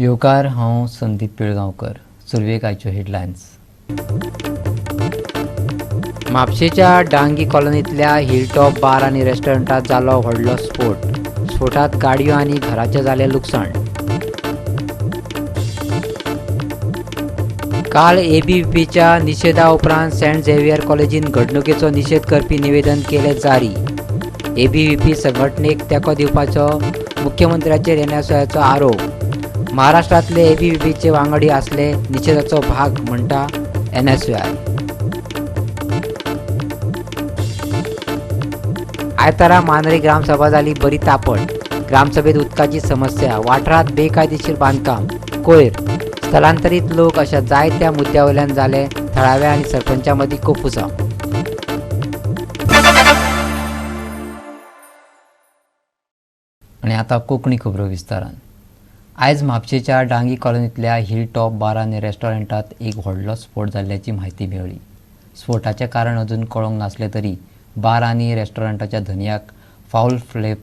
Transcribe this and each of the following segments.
येवकार, हांव संदीप पिळगांवकर. सुरवेक आयच्यो हेडलायन्स. म्हापशेच्या डांगी कॉलनींतल्या हिलटॉप बार आनी रेस्टॉरंटात जालो व्हडलो स्फोट. स्फोटात गाडयो आनी घराचें जालें लुकसाण. काल एबीव्हीपीच्या निशेधा उपरांत सेंट झेवियर कॉलेजीन घडणुकेचो निशेध करपी निवेदन केलें जारी. एबीव्हीपी संघटनेक तेंको दिवपाचो मुख्यमंत्र्याचेर एनएसओयाचो आरोप. महाराष्ट्रांतले एबीव्हीपीचे वांगडी आसले निशेधाचो भाग म्हणटा एनएसयूआय. आयतारा मांद्रे ग्रामसभा जाली बरी तापट. ग्रामसभेत उदकाची समस्या, वाठारांत बेकायदेशीर बांदकाम, कोयर, स्थलांतरीत लोक अशा जायत्या मुद्द्या वयल्यान जाले थळाव्या आनी सरपंचा मदीं कोफुसांव. आनी आतां कोंकणी खबरो विस्तारान. आयज म्हापशेच्या डांगी कॉलनींतल्या हिलटॉप बार आनी रेस्टॉरंटात एक व्हडलो स्फोट जाल्ल्याची म्हायती मेळ्ळी. स्फोटाचें कारण अजून कळोंक नासलें तरी बार आनी रेस्टॉरंटाच्या धनयाक फावल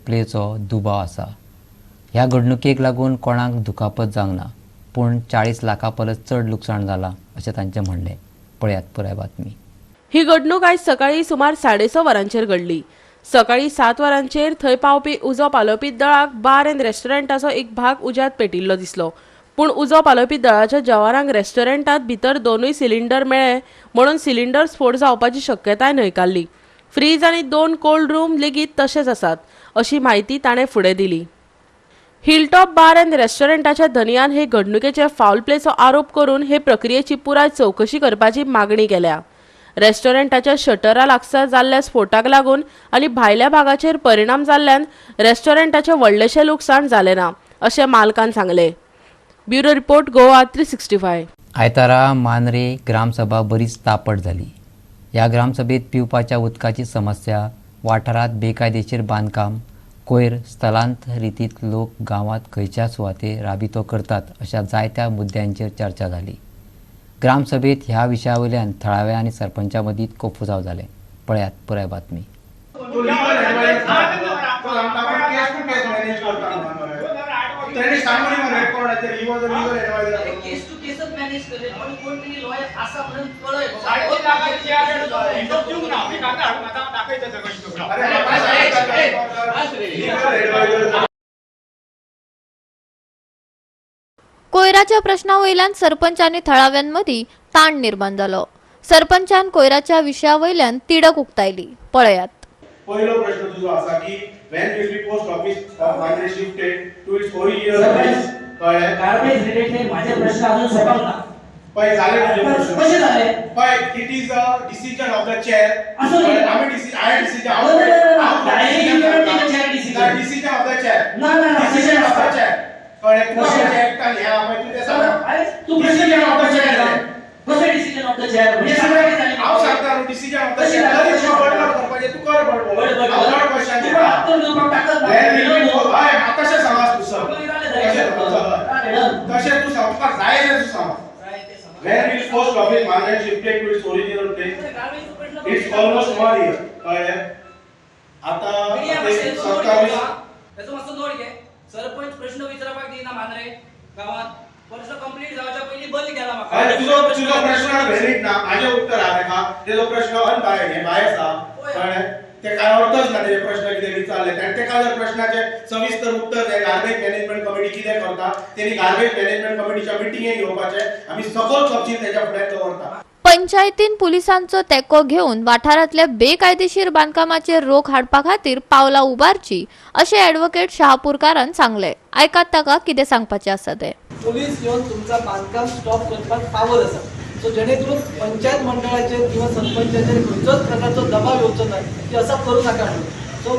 प्लेचो दुबाव आसा. ह्या घडणुकेक लागून कोणाक दुखापत जावंक ना, पूण 40 लाखां परस चड लुकसाण जालां अशें तांचें म्हणणें. पळयात पुराय बातमी. ही घडणूक आयज सकाळीं सुमार 6:30 वरांचेर घडली. सकाळीं 7 वरांचेर थंय पावपी उजो पालोवपी दळाक बार अँड रेस्टॉरंटाचो एक भाग उज्यांत पेटिल्लो दिसलो. पूण उजो पालोवपी दळाच्या जवानांक रेस्टॉरंटात भितर 2 सिलिंडर मेळ्ळे म्हणून सिलिंडर स्फोट जावपाची शक्यताय न्हयकारली. फ्रीज आनी 2 कोल्ड रूम लेगीत तशेच आसात अशी म्हायती ताणें फुडें दिली. हिलटॉप बार अँड रेस्टॉरंटाच्या धनयान हे घडणुकेचे फावल प्लेचो आरोप करून हे प्रक्रियेची पुराय चवकशी करपाची मागणी केल्या. रेस्टॉरंटाच्या शटरा लागसार जाल्ल्या स्फोटाक लागून आनी भायल्या भागाचेर परिणाम जाल्ल्यान रेस्टॉरंटाचें व्हडलेशें लुकसाण जालें ना अशें मालकान सांगलें. Bureau report, Goa 365. आयतारा मांद्रे ग्रामसभा बरीच तापट जाली. ह्या ग्रामसभेत पिवपाच्या उदकाची समस्या, वाठारांत बेकायदेशीर बांदकाम, कोयर, स्थलांतरीत लोक गांवांत खंयच्या सुवातेर राबितो करतात अशा जायत्या मुद्द्यांचेर चर्चा जाली. ग्रामसभेत ह्या विशया वयल्यान थळाव्या आनी सरपंचा मदीं कोफुसांव जालें. पळयात पुराय बातमी. कोयराच्या प्रश्ना वयल्यान सरपंच आनी थळाव्यांमदीं ताण निर्माण जालो. सरपंचान कोयराच्या विशया वयल्यान तिडक उक्तायली. पळयात. पहिलो प्रश्न तुजो आसा की when will be post office of Mandrem shifted to its original place? कळ्ळें? गार्बेज रिलेटेड माझे प्रश्न अजून सोडवंक ना. पळय जाले तुजे प्रश्न. कशे झाले? पळय, it is a decision of the chair. असं नाही. आमी डिसिजन, हांवें decision, No, no, no, no. Directly you cannot take a chair decision. Decision of the chair. ना, ना, ना. Decision of the chair. कळ्ळें? तुका कशें? कशें एकट्यान हें पळय तूं तें सांग. अरे तू प्रश्न Decision of the chair. कसं डिसिजन ऑफ the chair म्हणजे सांगा कितें जालें? हांव सांगता न्हू डिसिजन ऑफ the कशें चेअर. जालें? तरी तुका बडबड करपाचें, तूं कर बडबड. बडबड. हांव चड क्वेश्चन तुका उत्तर दिवपाक ताकद ना. When will be post- हय, तशें समज तूं सर. तशें समज, हय. तशें तूं समज, तुका जाय तें तूं समज. When will post office Mandrem shifted to its original place? It's almost 1 year. कळ्ळें? आता ते 27 त्याचो मातसो नोट घे. सरपंच प्रश्न विचारपाक दिना मांद्रे गांवात. प्रश्न कंप्लीट जावच्या पयलीं बंद केला म्हाका. हय, तुजो तुजो प्रश्न व्हॅलिड ना. म्हाजें उत्तर आहा तेका. तेजो प्रश्न अनबाय हें बायस आहा. कळ्ळें? ते काय अर्थच ना तेजे प्रश्न कितें विचारले. आनी तेका जर प्रश्नाचें सविस्तर उत्तर जाय, गार्बेज मॅनेजमेंट कमिटी कितें करता, तेणी गार्बेज मॅनेजमेंट कमिटीच्या मिटिंगेक येवपाचें. आमी सगळो तपशील तेच्या फुड्यान दवरता. पंचायतीन पुलिसांचो तेंको घेवन वाठारांतल्या बेकायदेशीर बांदकामाचेर रोख हाडपा खातीर पावलां उबारची अशें ॲडव्होकेट शहापूरकारान सांगलें. आयकात ताका कितें सांगपाचें आसा तें. पोलीस येवन तुमचा बांदकाम स्टॉप करपाक पावर आसा. सो जेणे करून पंचायत मंडळाचेर किंवा सरपंचाचेर खंयचोच प्रकारचो दबाव येवचो ना की असा करूं नाका म्हणून. सो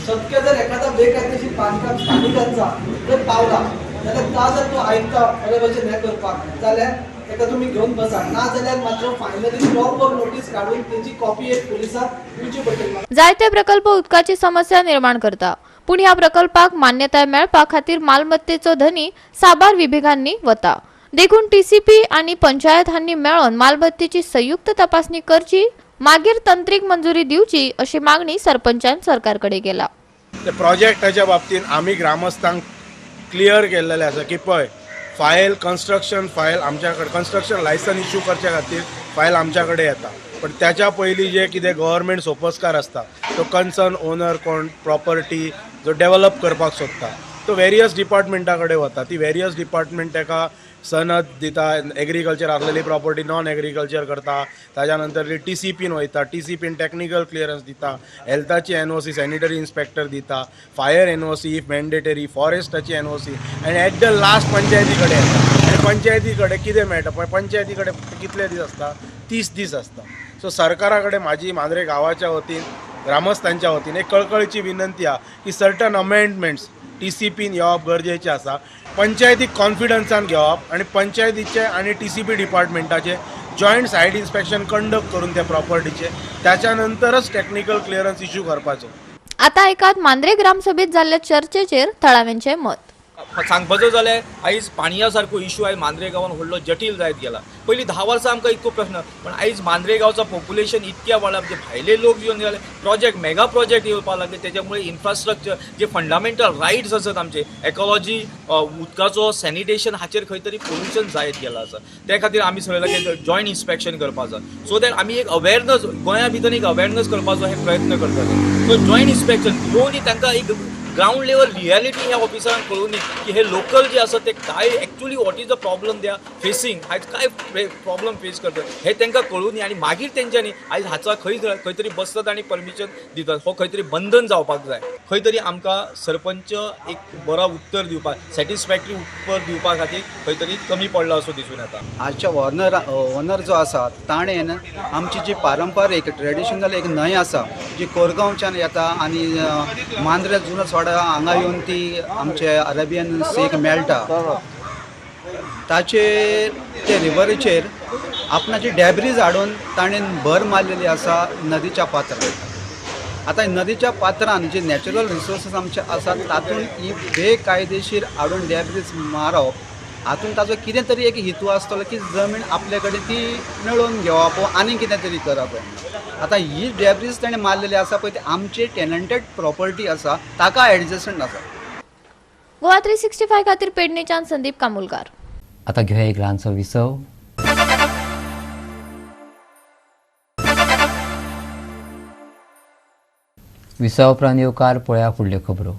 शक्य जर एखादा बेकायदेशीर बांदकाम स्थानिकांचा जर पावला जाल्यार ता जर तो आयकता बरे भशेन हें करपाक जाल्यार ताका तुमी घेवन बसा, ना जाल्यार मात्र फायनली प्रॉपर नोटीस काडून तेची कॉपी एक पुलिसाक दिवची पडटली. जायते प्रकल्प उदकाची समस्या निर्माण करता, पूण ह्या प्रकल्पाक मान्यताय मेळपा खातीर मालमत्तेचो धनी साबार विभागांनी वता. देखून टीसीपी आनी पंचायत हांणी मेळोन मालमत्तेची संयुक्त तपासणी करची, मागीर तंत्रीक मंजुरी दिवची अशी मागणी सरपंचान सरकारकडे केला. ते प्रोजेक्टाच्या बाबतींत आमी ग्रामस्थांक क्लियर केल्लेलें आसा की पळय फायल कन्स्ट्रक्शन फायल आमच्या कडेन, कन्स्ट्रक्शन लायसन इश्यू करच्या खातीर फायल आमच्या कडेन येता, पण त्याच्या पयलीं जे कितें गव्हर्मेंट सोपस्कार आसता तो कन्सर्न ओनर कोण प्रॉपर्टी जो डेवलप करपाक सोदता तो वेरियस डिपार्टमेंटा कडेन वता. ती वेरियस डिपार्टमेंट ताका सनद दिता, एग्रीकल्चर आसलेली प्रॉपर्टी नॉन एग्रीकल्चर करता, ताज्या नंतर ती टी सी पीन वयता, टी सी पीन टॅक्निकल क्लियरन्स दिता, हेल्थाची एनओसी सॅनिटरी इन्स्पेक्टर दिता, fire NOC if mandatory, फॉरेस्टाची NOC, आनी एट the last पंचायती कडेन येता. आनी पंचायती कडेन कितें मेळटा पळय, पंचायती कडेन कितले दीस आसता, 30 दीस आसता. सो सरकारा कडेन म्हाजी मांद्रे गांवाच्या वतीन, ग्रामस्थांच्या वतीन एक कळकळीची विनंती आहा की सर्टन अमेंडमेंट्स टी सी पीन येवप गरजेचें आसा. पंचायतीक कॉन्फिडन्सान घेवप आनी पंचायतीचे आनी टी सी पी डिपार्टमेंटाचे जॉयंट सायट इन्स्पेक्शन कंडक्ट करून त्या प्रॉपर्टीचे त्याच्या नंतरच टॅक्निकल क्लियरन्स इश्यू करपाचो. आतां आयकात मांद्रे ग्रामसभेत जाल्ल्या चर्चेचेर थळाव्यांचें मत. सांगपाचो जाल्यार आयज पाणया सारको इशू आयज मांद्रे गांवान व्हडलो जटील जायत गेला. पयलीं 10 वर्सां आमकां इतको प्रश्न, पण आयज मांद्रे गांवचो पॉप्युलेशन इतक्या वाडला, म्हणजे भायले लोक येवन गेले, प्रोजेक्ट मेगा प्रोजेक्ट येवपाक लागले, तेच्या मुळे इन्फ्रास्ट्रक्चर जे फंडामेंटल रायट्स आसात आमचे, एकॉलॉजी, उदकाचो सॅनिटेशन हाचेर खंय तरी पोल्युशन जायत गेला आसा. त्या खातीर आमी सगळे लागीं जॉयंट इन्स्पेक्शन करपाचो, सो that आमी एक अवेरनस गोंया भितर एक अवेरनस करपाचो हे प्रयत्न करतले. सो जॉयंट इन्स्पेक्शन येवन तांकां एक ग्रावंड लेवल रियलिटी ह्या ऑफिसरांक कळून की हे लोकल जे आसा ते काय actually what is the problem they are facing, आयज काय प्रॉब्लम फेस करतात हे तांकां कळून आनी मागीर तेंच्यांनी आयज हाचा खंय खंय तरी बसतात आनी परमिशन दितात. हो खंय तरी बंधन जावपाक जाय. खंय तरी आमकां सरपंच एक बरो उत्तर दिवपाक, सॅटिस्फॅक्टरी उत्तर दिवपा खातीर खंय तरी कमी पडला असो दिसून येता. आजच्या ओनर जो आसा ताणें आमची जी पारंपारीक ट्रेडिशनल एक न्हंय आसा जी कोरगांवच्यान येता आनी मांद्रे जुनो सवाडा हांगा येवन ती आमचे अरेबियन सीक मेळटा, ताचेर ते रिवरीचेर आपणाची डॅब्रीज हाडून ताणें भर मारलेली आसा नदीच्या पात्रान. आतां नदीच्या पात्रान जे नॅचरल रिसोर्सीस आमचे आसात तातूंत ही बेकायदेशीर हाडून डॅब्रीज मारप हातूंत ताचो कितें तरी एक हेतू आसतलो की जमीन आपले कडेन ती मेळोवन घेवप आनी कितें तरी करप. आतां ही डॅब्रीज ताणें मारलेली आसा पळय ती आमची टेनंटेड प्रॉपर्टी आसा, ताका एडजसंट आसा. गोवा 365 खातीर पेडणेच्यान संदीप कामुलकार. आतां घेवया एक ल्हानसो विसव. विसवा उपरांत येवकार पळया फुडल्यो खबरो.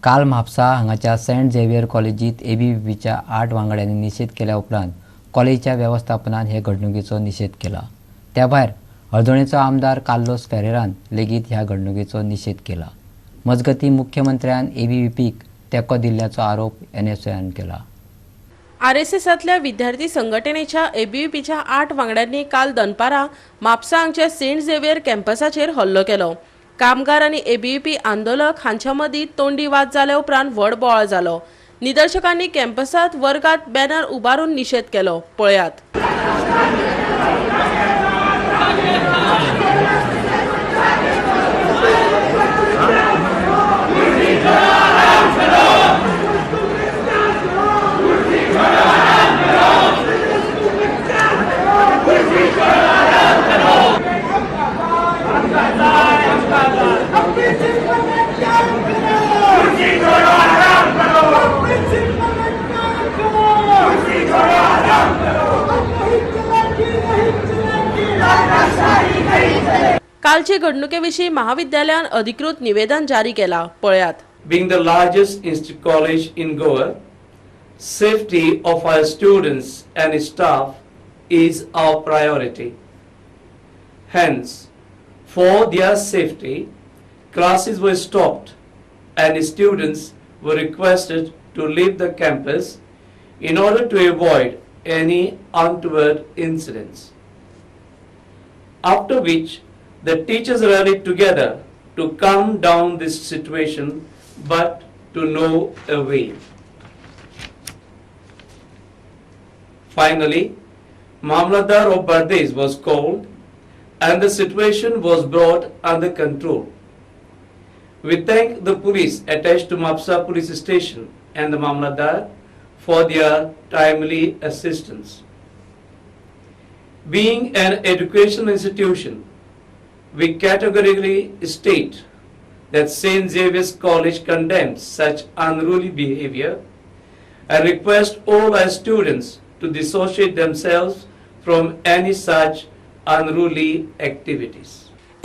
काल म्हापसा हांगाच्या सेंट झेवियर कॉलेजीत एबीव्हीपीच्या 8 वांगड्यांनी निशेध केल्या उपरांत कॉलेजीच्या वेवस्थापनान हे घडणुकेचो निशेध केला. त्या भायर हळदोणेचो आमदार कार्लोस फेरेरान लेगीत ह्या घडणुकेचो निशेध केला. मजगतीं मुख्यमंत्र्यान एबीव्हीपीक तेंको दिल्ल्याचो आरोप एनएसयूआयन केला. आरएसएसांतल्या विद्यार्थी संघटनेच्या एबीव्हीपीच्या 8 वांगड्यांनी काल दनपारां म्हापसा हांगच्या सेंट झेवियर कॅम्पसाचेर हल्लो केलो. कामगार आनी एबीव्हीपी आंदोलक हांच्या मदीं तोंडी वाद जाल्या उपरांत व्हड बोवाळ जालो. निदर्शकांनी कॅम्पसांत वर्गात बॅनर उबारून निशेध केलो. पळयात. कालचे घडणुके विशीं महाविद्यालयान अधिकृत निवेदन जारी केला. पळयात. Being the largest institute college in Goa, safety of our students and staff is our priority. Hence, for their safety, classes were stopped and students were requested to leave the campus in order to avoid any untoward incidents. After which, the teachers rallied together to calm down this situation, but to no avail. Finally, Mamlatdar of Bardez was called and the situation was brought under control. We thank the police attached to Mapsa police station and the Mamlatdar for their timely assistance. Being an educational institution, we categorically state that St. Xavier's College condemns such unruly behavior I request all our students to dissociate themselves from any such unruly activities.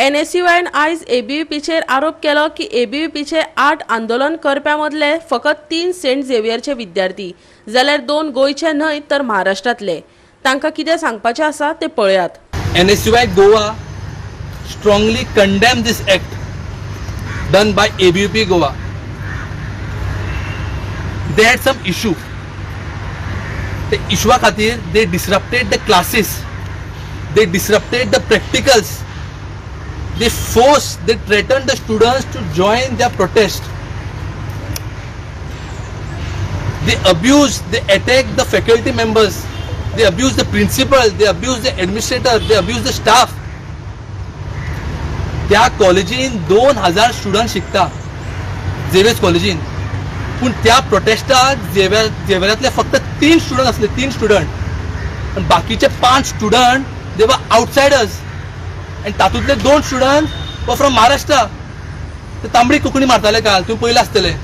एनएसयूआयन आयज एबीव्हीपीचेर आरोप केलो की एबीव्हीपीचे 8 आंदोलन करप्यां मदले फकत 3 Saint झेवियरचे विद्यार्थी जाल्यार 2 गोंयचे न्हय तर महाराष्ट्रांतले. तांकां कितें सांगपाचें आसा तें पळयात. NSUI Goa strongly condemn this act done by ABVP Goa. They had some issue. The issue खातीर they disrupted the classes, they disrupted the practicals, they forced, they threatened the students to join their protest. They abused, they attacked the faculty members, they abused the principal, they abused the administrator, they abused the staff. त्या कॉलेजीन 2000 student शिकता Xavier's कॉलेजीन, पूण त्या प्रोटेस्टाक झेवियरांतले फक्त 3 student आसले, 3 student, आनी बाकीचे 5 स्टुडंट दे वर आउटसायडर्स आनी तातूंतले 2 स्टुडंट वर फ्रॉम महाराष्ट्र. ते तांबडी कोंकणी मारताले काल, तुमी पयले आसतले.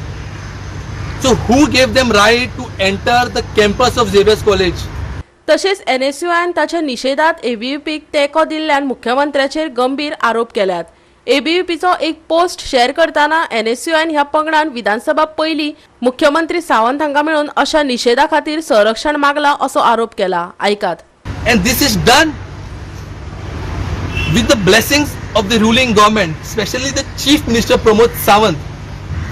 So who gave them right to enter the campus of Xavier's College? तशेंच एनएसयूआयन ताच्या निशेधात एबीव्हीपीक तेंको दिल्ल्यान मुख्यमंत्र्याचेर गंभीर आरोप केल्यात. एबीव्हीपीचो एक पोस्ट शेअर करतना एनएसयूआयन ह्या पंगडान विधानसभा पयलीं मुख्यमंत्री सावंत हांकां मेळून अशा निशेधा खातीर संरक्षण मागला असो आरोप केला. आयकात. And this is done with the blessings of the ruling government, especially the Chief Minister Pramod Sawant.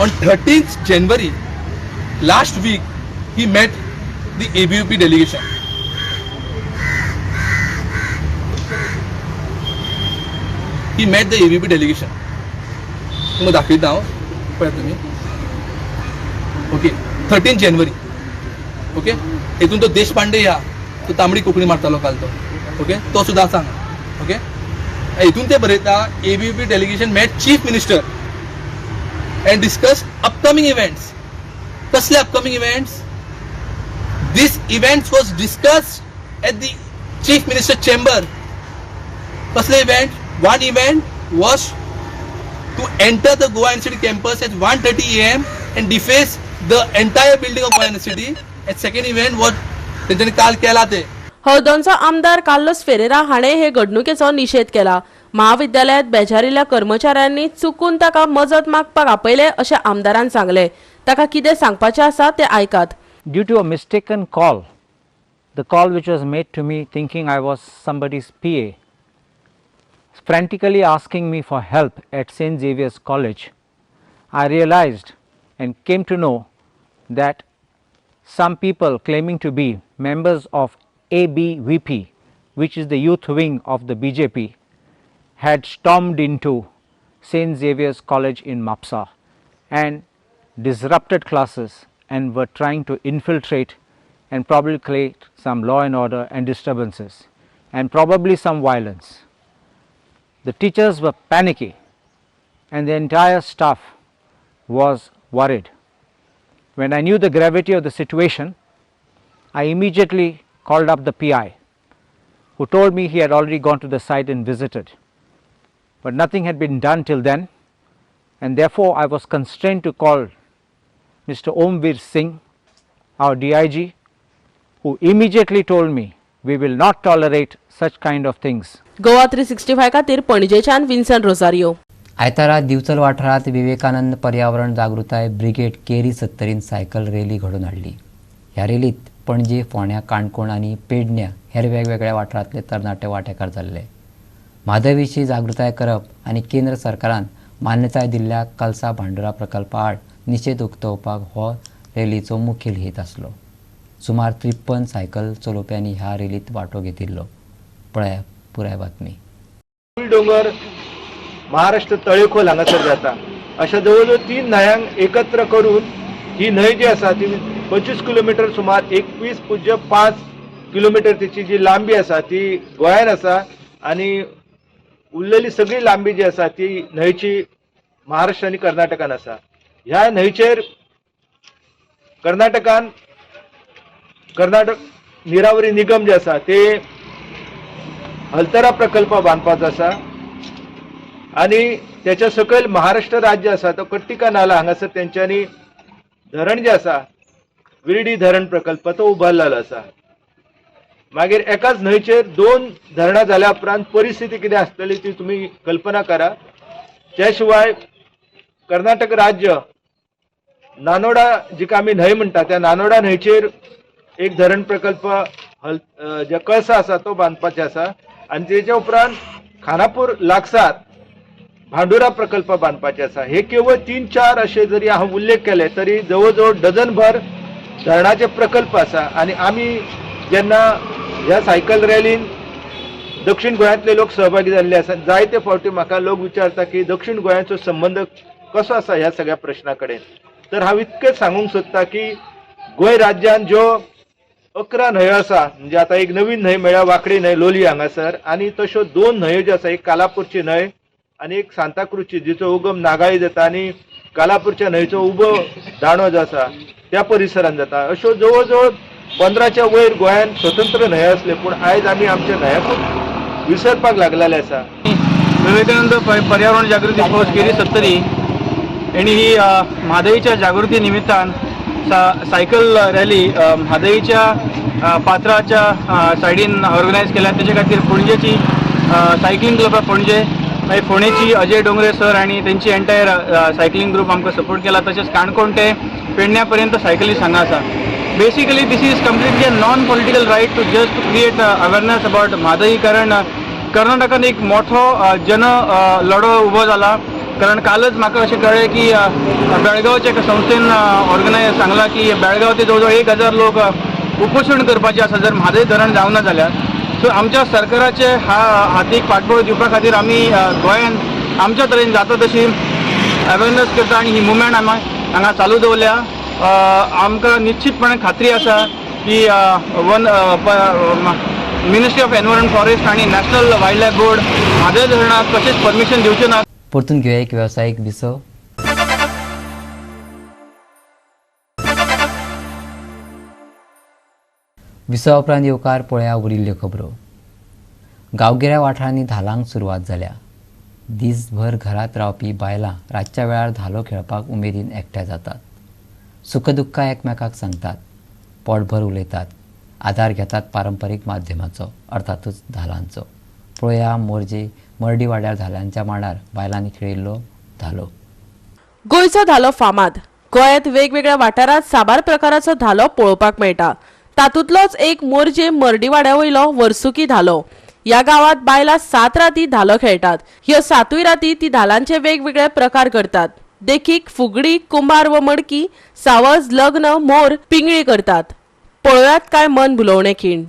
On 13th January last week, he met the ABVP delegation. He met the ABVP delegation. तुमकां दाखयता हांव, पळयात तुमी. Okay, 13 जानेवारी. Okay, हेतून तो देशपांडे ह्या तो तांबडी कोंकणी मारतालो काल तो. ओके, तो सुद्दां आसा हांगा. ओके, हेतून ते बरयता ABVP delegation met chief minister and discuss upcoming events. कसले upcoming events? This events was discuss at the chief minister chamber. कसले event? One event was to enter the Goa University campus at 1:30 AM and deface the entire building of Goa University. And second event was तेंच्यांनी काल केला ते. हळदोणचो आमदार Carlos Ferreira हाणें हे घडणुकेचो निशेध केला. महाविद्यालयांत बेजारिल्ल्या कर्मचाऱ्यांनी चुकून ताका मजत मागपाक आपयले अशें आमदारान सांगलें. ताका कितें सांगपाचें आसा तें आयकात. Due to a mistaken call, the call which was made to me thinking I was somebody's PA, frantically asking me for help at St. Xavier's College, I realized and came to know that some people claiming to be members of ABVP, which is the youth wing of the BJP, had stormed into St. Xavier's College in Mapsa and disrupted classes and were trying to infiltrate and probably create some law and order and disturbances and probably some violence. The teachers were panicky and the entire staff was worried. When I knew the gravity of the situation, I immediately called up the PI, who told me he had already gone to the site and visited. But nothing had been done till then, and therefore I was constrained to call Mr. Omveer Singh, our DIG, who immediately told me we will not tolerate such kind of things. Goa 365 खातीर पणजेच्यान Vinson Rosario. आयतारा दिवचल वाठारांत विवेकानंद पर्यावरण जागृताय brigade केरी सत्तरीन cycle rally घडोवन हाडली. ह्या रॅलीत पणजे, फोंड्या, काणकोण आनी पेडण्या हेर वेगवेगळ्या वाठारांतले तरणाटे वांटेकार जाल्ले. म्हादय विशीं जागृताय करप आनी केंद्र सरकारान मान्यताय दिल्ल्या कलसा भांडुरा प्रकल्पा आड निशेध उक्तोवपाक हो रॅलीचो मुखेल हेत आसलो. सुमार 53 सायकल चलोवप्यांनी ह्या रॅलींत वांटो घेतिल्लो. पळया पुराय बातमी. दोंगर महाराष्ट्र तळेखोल हांगासर जाता. अशा जवळ जवळ 3 न्हंयांक एकत्र करून ही न्हंय जी आसा ती 25 किलोमिटर सुमार 21.5 किलोमिटर तिची जी लांबी आसा ती गोंयान आसा आनी उरलेली सगळी लांबी जी आसा ती न्हंयची महाराष्ट्र आनी कर्नाटकान आसा. ह्या न्हंयचेर कर्नाटकान कर्नाटक निरावरी निगम जे आसा ते हलतरा प्रकल्प बांदपाचो आसा आनी त्याच्या सकयल महाराष्ट्र राज्य आसा तो कट्टिका नाला हांगासर तेंच्यांनी धरण जे आसा विर्डी धरण प्रकल्प तो उबारलेलो आसा. मागीर एकाच न्हंयचेर 2 धरणां जाल्या उपरांत परिस्थिती कितें आसतली ती तुमी कल्पना करा. त्या शिवाय कर्नाटक राज्य नानोडा जिका आमी न्हंय म्हणटा त्या नानोडा न्हंयचेर एक धरण प्रकल्प जे कळसा आसा तो बांदपाचे आसा आनी तेच्या उपरांत खानापूर लागसार भांडुरा प्रकल्प बांदपाचे आसा. हे केवळ 3-4 अशे जरी हांव उल्लेख केले तरी जवळ जवळ डझनभर धरणाचे प्रकल्प आसा. आनी आमी जेन्ना ह्या सायकल रॅलीन दक्षिण गोंयांतले लोक सहभागी जाल्ले आसा, जायते फावटी म्हाका लोक विचारता की दक्षिण गोंयाचो संबंद कसो आसा ह्या सगळ्या प्रश्ना कडेन. तर हांव इतकें सांगूंक सोदता की गोंय राज्यान ज्यो 11 न्हंयो आसा, म्हणजे आतां एक नवीन न्हंय मेळ्ळ्या वांकडी न्हंय लोलयें हांगासर, आनी तश्यो 2 न्हंयो ज्यो आसा, एक कालापूरची न्हंय आनी एक सांताक्रूजची जिचो उगम नागाळी जाता आनी कालापूरच्या न्हंयचो उबो दांडो जो आसा त्या परिसरान जाता. अश्यो जवळ जवळ 15च्या वयर गोंयांत स्वतंत्र न्हंयो आसले, पूण आयज आमी आमच्या न्हंयांकूच विसरपाक लागलेले आसा. विवेकानंद पर्यावरण जागृती फौज केरी 70 यांनी ही म्हादईच्या जागृती निमित्तान सायकल रॅली म्हादईच्या पात्राच्या सायडीन ऑर्गनायज केल्या. तेच्या खातीर पणजेची सायकलिंग क्लब पणजे, मागीर फोंडेची अजय डोंगरे सर आनी तेंची एंटायर सायकलिंग ग्रुप आमकां सपोर्ट केला. तशेंच काणकोण ते पेडण्या पर्यंत सायकली हांगा आसा. Basically this is completely a non political right to just create awareness about Mhadei, कारण कर्नाटकान एक मोठो जन लढो उबो जाला. कारण कालच म्हाका अशें कळ्ळें की बेळगांवच्या एका संस्थेन ऑर्गनायज सांगलां की बेळगांव ते जवळ जवळ 1000 लोक उपोशण करपाचे आसा जर म्हादय धरण जावना जाल्यार. सो आमच्या सरकाराचे हातीक पाठबळ दिवपा खातीर आमी गोंयांत आमच्या तरेन जाता तशी अवेरनस करता आनी ही मुवमेंट आमी हांगा चालू दवरल्या. आमकां निश्चितपणे खात्री आसा की मिनिस्ट्री ऑफ एनवायरमेंट फॉरेस्ट आनी नॅशनल वायल्ड लायफ बोर्ड म्हादय धरणाक कशेंच परमिशन दिवचें ना. परतून घेवया एक वेवसायीक विसव. विसवा उपरांत येवकार पळया उरिल्ल्यो खबरो. गांवगिऱ्या वाठारांनी धालांक सुरवात जाल्या. दीसभर घरांत रावपी बायलां रातच्या वेळार धालो खेळपाक उमेदीन एकठांय जातात. सुखदुख्खां एकमेकाक सांगतात, पोटभर उलयतात, आदार घेतात पारंपरीक माध्यमाचो अर्थातूच धालांचो. पळया मोरजे मर्डी वाड्यार धालांच्या मांडार बायलांनी खेळिल्लो धालो. गोंयचो धालो फामाद. गोंयांत वेगवेगळ्या वाठारांत साबार प्रकाराचो धालो पळोवपाक मेळटा. तातूंतलोच एक मोरजे मर्डीवाड्या वयलो वर्सुकी धालो. ह्या गांवांत बायलां 7 राती धालो खेळटात. ह्यो 7 राती ती धालांचे वेगवेगळे प्रकार करतात. देखीक फुगडी, कुंभार व मडकी, सावज, लग्न, मोर, पिंगळी करतात. पळोवयात काय मन भुलोवणे खीण.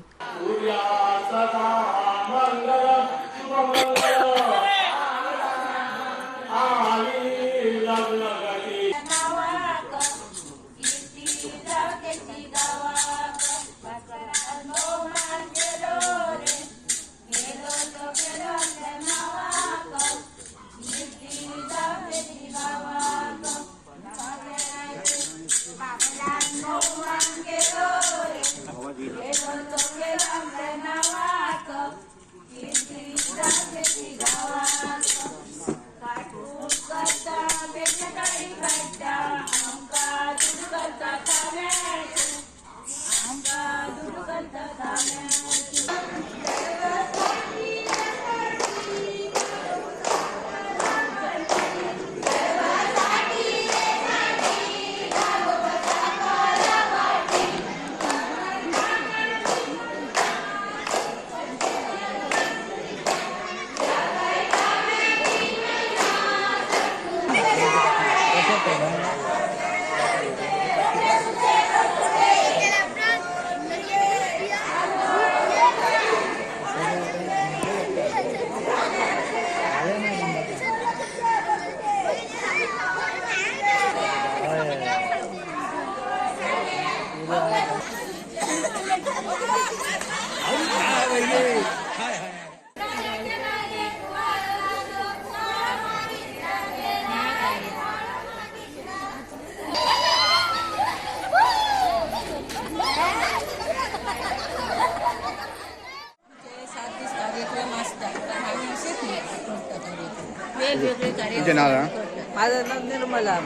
माझं नाव निर्मला.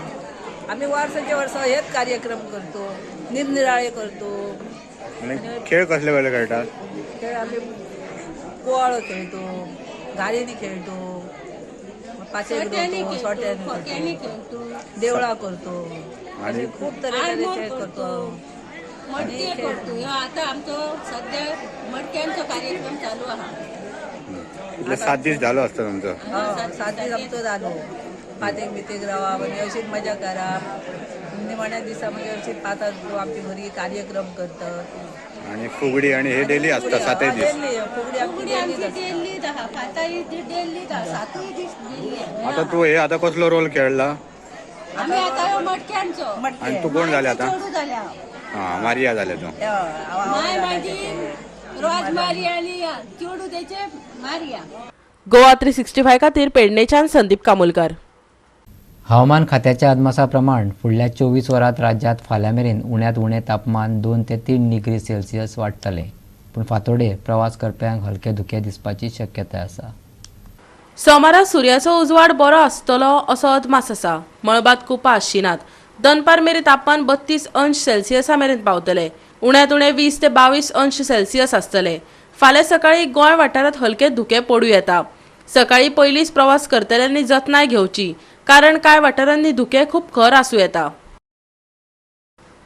आम्ही वर्षाच्या वर्ष हेच कार्यक्रम करतो. निरनिराळे करतो. आनी खेळ कसले कसले खेळटात? खेळ आमी कुवाळो खेळतो, गाडीनी खेळतो, पाचेक करतो, सोट्यांनी करतो, देवळा करतो, असे खूप तरेतरेचे खेळ करतो. मडके करतो. आता आमचो सध्या मडक्यांचो कार्यक्रम चालू आहा. इतले 7 दीस जालो आसता तुमचो? 7 दीस आमचो जालो. पातेक बितेक रावप आनी अशीच मजा करप. निमाण्या दिसा म्हणजे अशी पातात आमची भुरगीं कार्यक्रम करतात. आनी फुगडी आनी हे डेली आसता 7 दीस? फुगडी आमची डेली आहा, पाताय डेली आहा, 7 दीस डेली. आता तू हे आता कसलो रोल खेळला? आमी आता मटक्यांचो. आनी तू कोण जाले आता? हा, मारिया जाले तू. माय माझी रोज मारिया आनी चेडू तेचे मारिया. गोवा 365 खातीर पेडणेच्यान संदीप कामोलकर. हवामान खात्याच्या अदमासा प्रमाण फुडल्या 24 वरांत राज्यांत फाल्यां मेरेन उण्यांत उणें तापमान 2 ते 3 डिग्री सेल्सियस वाडटलें. पूण फांतोडेर प्रवास करप्यांक हलके धुकें दिसपाची शक्यताय आसा. सोमारा सुर्याचो उजवाड बरो आसतलो असो अदमास आसा. मळबांत कुपां आसची नात. दनपार मेरेन तापमान 32 अंश सेल्सियसा मेरेन पावतलें. उण्यांत उणें 20 ते 22 अंश सेल्सियस आसतलें. फाल्यां सकाळीं गोंय वाठारांत हलके धुकें पडूं येता. सकाळीं पयलींच प्रवास करतल्यांनी जतनाय घेवची, कारण कांय वाठारांनी धुकें खूब खर आसूं येता.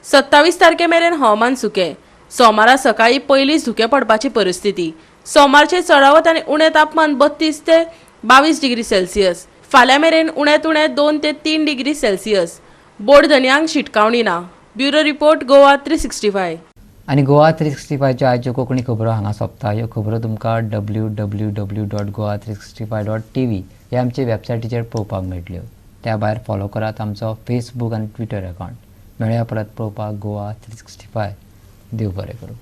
27 तारखे मेरेन हवामान सुकें. सोमारा सकाळीं पयलींच धुकें पडपाची परिस्थिती. सोमारचें चडावत आनी उणें तापमान 32 ते 22 डिग्री सेल्सियस. फाल्यां मेरेन उण्यांत उणें 2 ते 3 डिग्री सेल्सियस. बोर्ड धनयांक शिटकावणी ना. Bureau report, Goa 365. आनी गोवा 365च्यो आयच्यो कोंकणी खबरो हांगा सोंपता. ह्यो खबरो तुमकां www.goa365.tv ह्या आमचे वेबसायटीचेर पळोवपाक मेळटल्यो. त्या भायर फॉलो करात आमचो फेसबूक आनी ट्विटर अकावंट. मेळया परत पळोवपाक गोवा 365. देव बरें करूं.